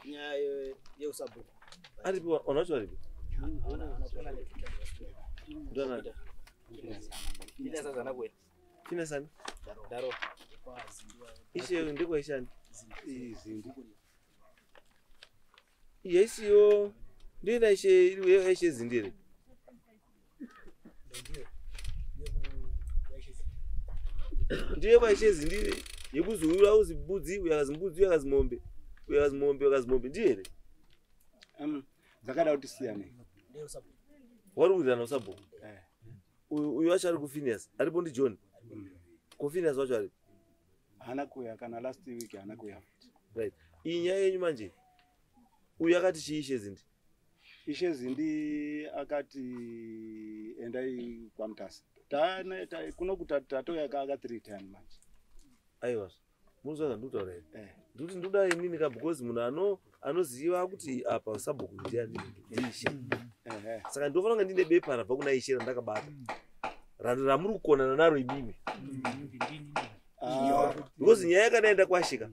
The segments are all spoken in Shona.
Nyaya yeusabhuku. Aripi vanhu vacho varipi? Ndonani? Chinesani? Ishe ndekwaishani? Izindi. Yesiyo ndoina ishe iri ishe zindi here? Ndiye kwaishe zindi yekuzi uyu auzi mbudzi, uyu akazi mbudzi, uyu akazi mombe, uyu akazi mombe, uyu akazi mombe, ndiye here? Dzakada kuti siyane. Wari kuwirirana usabhuku? Uyu wacho ari kuPhineas, aripo ndi John. KuPhineas wacho aripo? Haana kuuya kana last week haana kuuya futi. Right. Iyi nyaya yenyu manje. Uyu akati chii Ishe Zindi? Ishe Zindi akati endai kwaMutasa. Kuno tatouya ka 3 times manje. Aiwa. Munozwa zvandikutaura here? Ndikuti ndoda inini ka because munhu anoziva kuti apa sabhuku ndiani ndiIshe. Saka ndofanira kunge ndine bepa rabva kuna Ishe randakabata. Ramuri kukonana naro imimi. Because nyaya yakadaenda kwaShe ka.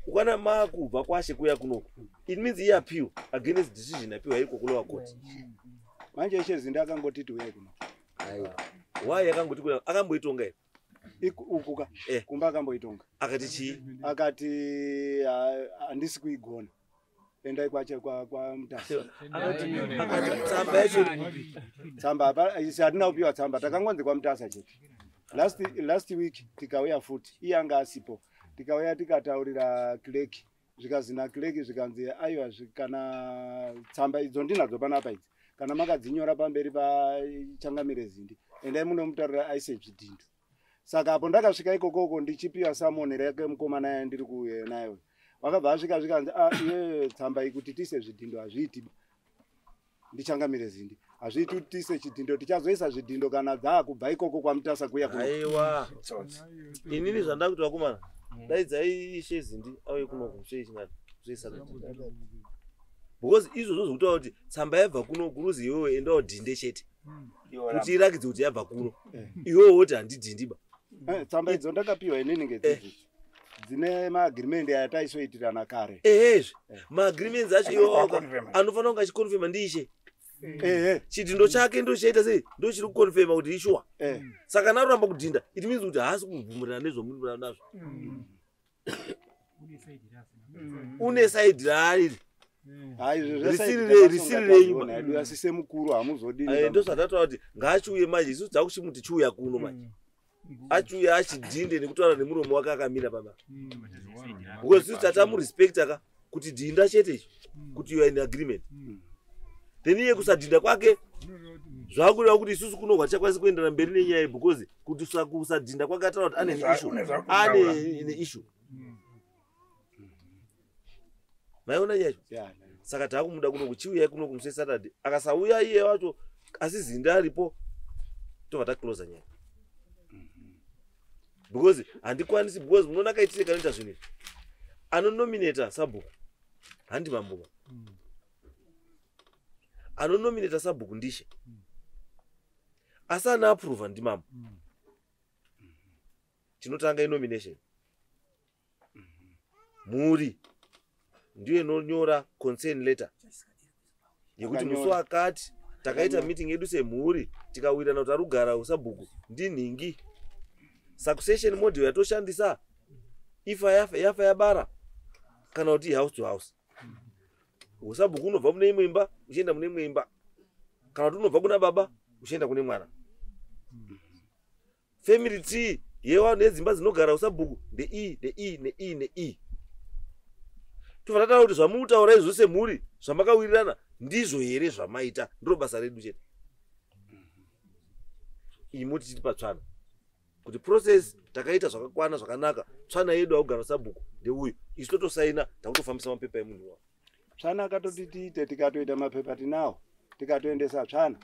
Ukana makubva kwaShe kuya kunoku. It means he appeal against decision appeal iko kulower court. Manje Ishe Zindi akangoti tiuye kuno. Aiwa. Why akangoti kuya? Akamboitonga here? Ukuka. Kumba akamboitonga. Akati chii? Akati handisi kuigona. Endai kwache kwa Mutasa. Akati tsamba yacho tsamba apa isi hatina kupiwa tsamba takangonzi kwa Mutasa chete. Last week tikauya futi iye anga asipo. Tikauya tikataurira clerk zvikazi na clerk zvikanzi aiwa kana tsamba idzo ndinadzo panapa idzi kana makadzinyora pamberi pachangamire Zindi endai munomutaurira aise zvidhindo. Saka apo ndakasvika ikokoko ndichipiwa summon rake mukomana yandiri kuuya nayo. Wakabva asvika zvikanzi iye tsamba iyi kuti tiise zvidhindo hazviiti. Ndichangamire Zindi. Hazviiti kuti tiise chidhindo tichazoisa zvidhindo kana dzaakubva ikoko kwaMutasa kuya kuno. Aiwa. Inini zvandava kuti vakomana daidzai Ishe Zindi auye kunoku mushe chingani zvoisana. Because izvozvo zvokutaura kuti tsamba yabva kuno kuruzi iwewe enda udhinde chete. Kuti irakidze kuti yabva kuno. Iwewe woti handidhindiba. Tsamba idzo ndakapiwa inini ngedzidzi. Dzine maagreement aya taisoitirana kare. Ehezve. Maagreements acho iwo anofanira kunge achiconfirma ndiIshe. Chidhindo chake ndochaita sei? Ndochiri kuconfirma kuti ishuwa. Saka kana aramba kudhinda, it means kuti haasi kubvumirana nezvamunoda nazvo. Une side raari. Risiri renyu. Asi semukuru hamuzodini. Ndozvatataura kuti ngaachiuye manje isusu takuchimuti chiuya kuno manje. Achiuya achidhinde nekutaura nemuromo wake akamira baba. Because isusu tatamurespecta ka kuti dhinda chete icho kuti you are in agreement. Then iye kusadhinda kwake zvakureva kuti isusu kuno hatichakwanisi kuenderana mberi nenyaya because kuti kusadhinda kwake ataura kuti ane issue. Ane issue. Maiona nyaya yacho? Saka taakumuda kuno kuchiuya kuno kumuswe Saturday. Akasauya iye wacho asi Zindi aripo tobva taclosa nyaya. Because handikwanisi because munoona kaitire kanoita zvinhu izvi. Anonominata sabhuku handi mambo. Anonominata sabhuku ndishe. Asi ana approva ndimambo. Tinotanga inomination. Mhuri ndiyo inonyora concern letter yekuti musi wakati takaita meeting yedu semhuri tikawirirana kuti arugara usabhuku ndinhingi. Succession model yatoshandisa ifa yafa yabara kana kuti house to house. Usabhuku unobva mune imwe imba uchienda mune imwe imba kana kuti unobva kuna baba uchienda kune mwana. Family tree yewa nedzimba dzinogara usabhuku ndei nei nei nei. Tofana taura kuti zvamutaura izvo semhuri zvamakawirirana ndizvo here zvamaita ndiro basa redu chete. Imi tichiti patsvana kuti process takaita zvakakwana zvakanaka tsvana yedu akugara sabhuku ndeuyu isu totosaina takutofambisa mapepa emunhu wawo. Tsvana akatoti tiite tikatoita mapepa tinawo tikatoendesa tsvana.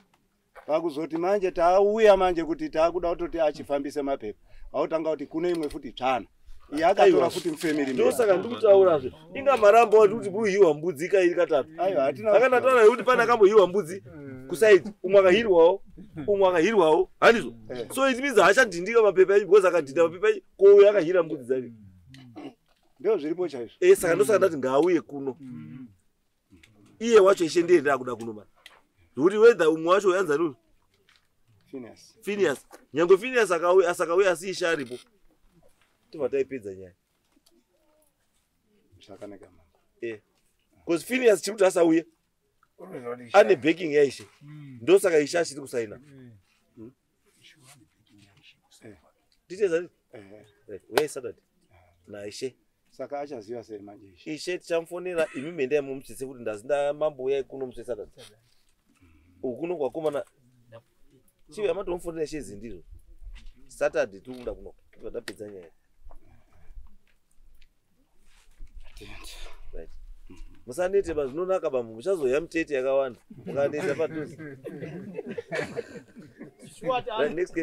Pakuzoti manje tauya manje kuti taakuda kutoti achifambise mapepa autanga kuti kune imwe futi tsvana. Iye akatora futi mufamily. Ndosaka ndikutaurazve. Inga maramba wati kuti kuhiwa mbudzi kairi katatu. Aiwa hatina. Saka ndataura kuti pana akambohiwa mbudzi kusaidi umwe akahirwawo umwe akahirwawo handizvo. So it means haachadhindika mapepa enyu because akadhinda mapepa enyu ko uyo akahira mbudzi dzake. Ndo zviripo chaizvo. Saka ndosaka ndati ngaauye kuno. Iye wacho ishe ndiye ndakuda kuno mani. Zvekuti whether umwe wacho uyanzani uyu? Phineas. Phineas. Nyangwe Phineas akauya asakauya asi ishe aripo. Tobva taipedza nyaya. Zvakanaka mambo. Because Phineas chiri kuti asauye ane backing yaishe. Ndosaka ishe achiri kusaina. Titeza Ehe. uyai Saturday naishe. Saka achaziva sei manje ishe? Ishe tichamufonera imi mendai mumutsitse kuti ndazi ndamambo uyai kuno musi weSaturday. Uku kuno kwakomana chive amatomufonera ishe zindizvo. Saturday tiri kuda kuno. Tobva tapedza nyaya. Right. Musanete ba zvinonaka bambo muchazoya mutete yakawanda. Mukaneta padhuze. Right, next case.